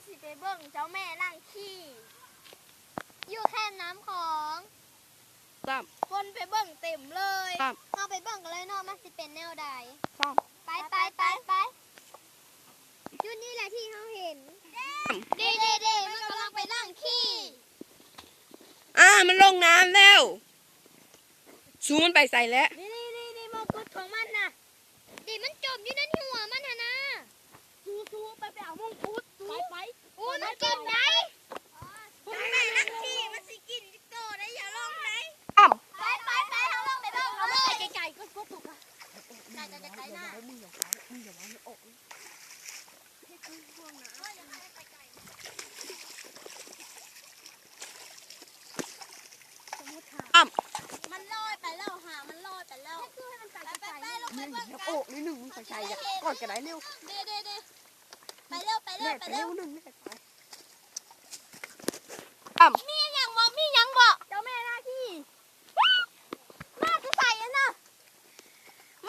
ຊິໄປເບິ່ງເຈົ້າແມ່ລ້າງຂີ້ຢູ່ແຄມນ້ຳຂອງ. ຊ້ຳ. ຄົນໄປເບິ່ງເຕັມເລີຍ. ຊ້ຳ. ເຮົາໄປເບິ່ງກັນເລີຍເນາະ ມັນຊິເປັນແນວໃດ. ຊ້ຳ. ໄປ ໄປ ໄປ ໄປ. ຈຸດນີ້ແຫຼະທີ່ເຮົາເຫັນ. ເດ້ ເດ້ ເດ້ ມັນກຳລັງໄປລ້າງຂີ້. ອ້າ ມັນລົງນ້ຳແລ້ວ. ສູ ມັນໄປໃສແລ້ວ? ນີ້ ນີ້ ນີ້ ນີ້ ມົງກຸດຂອງມັນນະ. ເດ້ ມັນຈົມຢູ່ໃນຫົວມັນຫັ້ນນະ. ສູ ສູ ໄປ ໄປເອົາມົງກຸດ ສູ. ໄປ ໄປ. ໂອ້ຍ ມັນເກັ່ງໃດ໋. ເຈົ້າແມ່ລັກຂີ້ ມັນຊິກິນຈັກໂຕໄດ໋ ຢ່າລົງໄດ໋. ອ້ຳ. ໄປ ໄປ ໄປ ເຮົາລົງໄປເບິ່ງ ເອົາໄປໄກໆ ກົດ ກົດ ກົດ ໄກໆ ໄກໆ ນະ. ອ້ຳ. ມັນລອຍໄປແລ້ວຫາ ມັນລອຍໄປແລ້ວ. ໄປ ໄປ ໄປ ລົງໄປເບິ່ງກັນ. ໂອ້ ນິດໜຶ່ງ ໄປໄກໆ ກ່ອນກໍໄດ້ ເລັວ. ເດ້ ເດ້ ເດ້ ໄປເລັວ ໄປເລັວ ໄປເລັວ. ອ້ຳ. ມີຫຍັງບໍ່? ມີຫຍັງບໍ່? ເຈົ້າແມ່ນາທີ່ ມາແຕ່ໃສຫັ້ນນະ?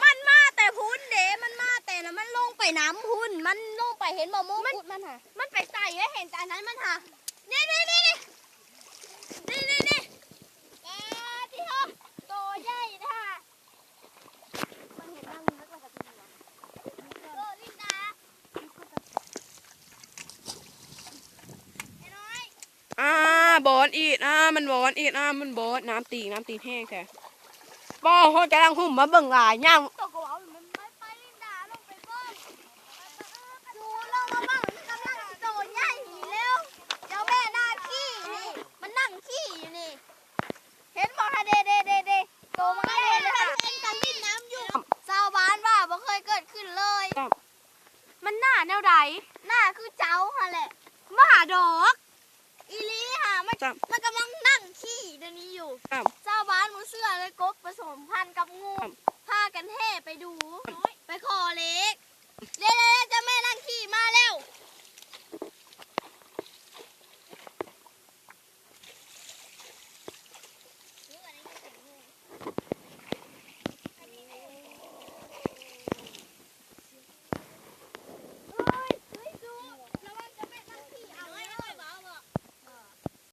ມັນມາແຕ່ພຸ້ນເດ້ ມັນມາແຕ່ນະ ມັນລົງໄປນ້ຳພຸ້ນ ມັນລົງໄປ ເຫັນບໍ່? ມົງກຸດມັນຫາ ມັນໄປໃສ? ເຫັນແຕ່ອັນນັ້ນມັນຫາ ນີ້ ນີ້ ນີ້ ນີ້ ນີ້ ນີ້ ນີ້. ປາຕິໂທ ໂຕໃຫຍ່ແທ້ຫາ. ອ້າ ບອນອີກ ອ້າ ມັນບອນອີກ ອ້າ ມັນບອນ ນ້ຳຕີງ ນ້ຳຕີງແຮງແທ້. ບໍ່ ຮອດກຳລັງຫຸ້ມມາເບິ່ງຫຼາຍຫຍັງ. ໄປ ໄປ ລິນດາ ລົງໄປເບິ່ງ. ສູ ລົງມາເບິ່ງ ກຳລັງຊິໂຕໃຫຍ່ນີ້ແລ້ວ. ເຈົ້າແມ່ນາງຂີ້ນີ້ ມັນນັ່ງຂີ້ຢູ່ນີ້. ເຫັນບໍ່ຫະ? ເດ້ ເດ້ ເດ້ ເດ້ ໂຕມັນໃຫຍ່ເລີຍຫະ. ເຫັນກັນຫຼິ້ນນ້ຳຢູ່. ຊາວບ້ານວ່າບໍ່ເຄີຍເກີດຂຶ້ນເລີຍ. ມັນໜ້າແນວໃດ? ໜ້າຄືເຈົ້າຫັ້ນແຫຼະ. ບ້າດອກ. ອີ່ຫຼີຫະ ມັນ ມັນກຳລັງນັ່ງຂີ້ດຽວນີ້ຢູ່. ຊາວບ້ານບໍ່ເຊື່ອເລີຍ ກົບປະສົມພັນກັບງູ ພາກັນແຫ່ໄປດູ. ໄປຂໍເລກ. ເດ້ ເດ້ ເຈົ້າແມ່ນາງຂີ້ມາແລ້ວ.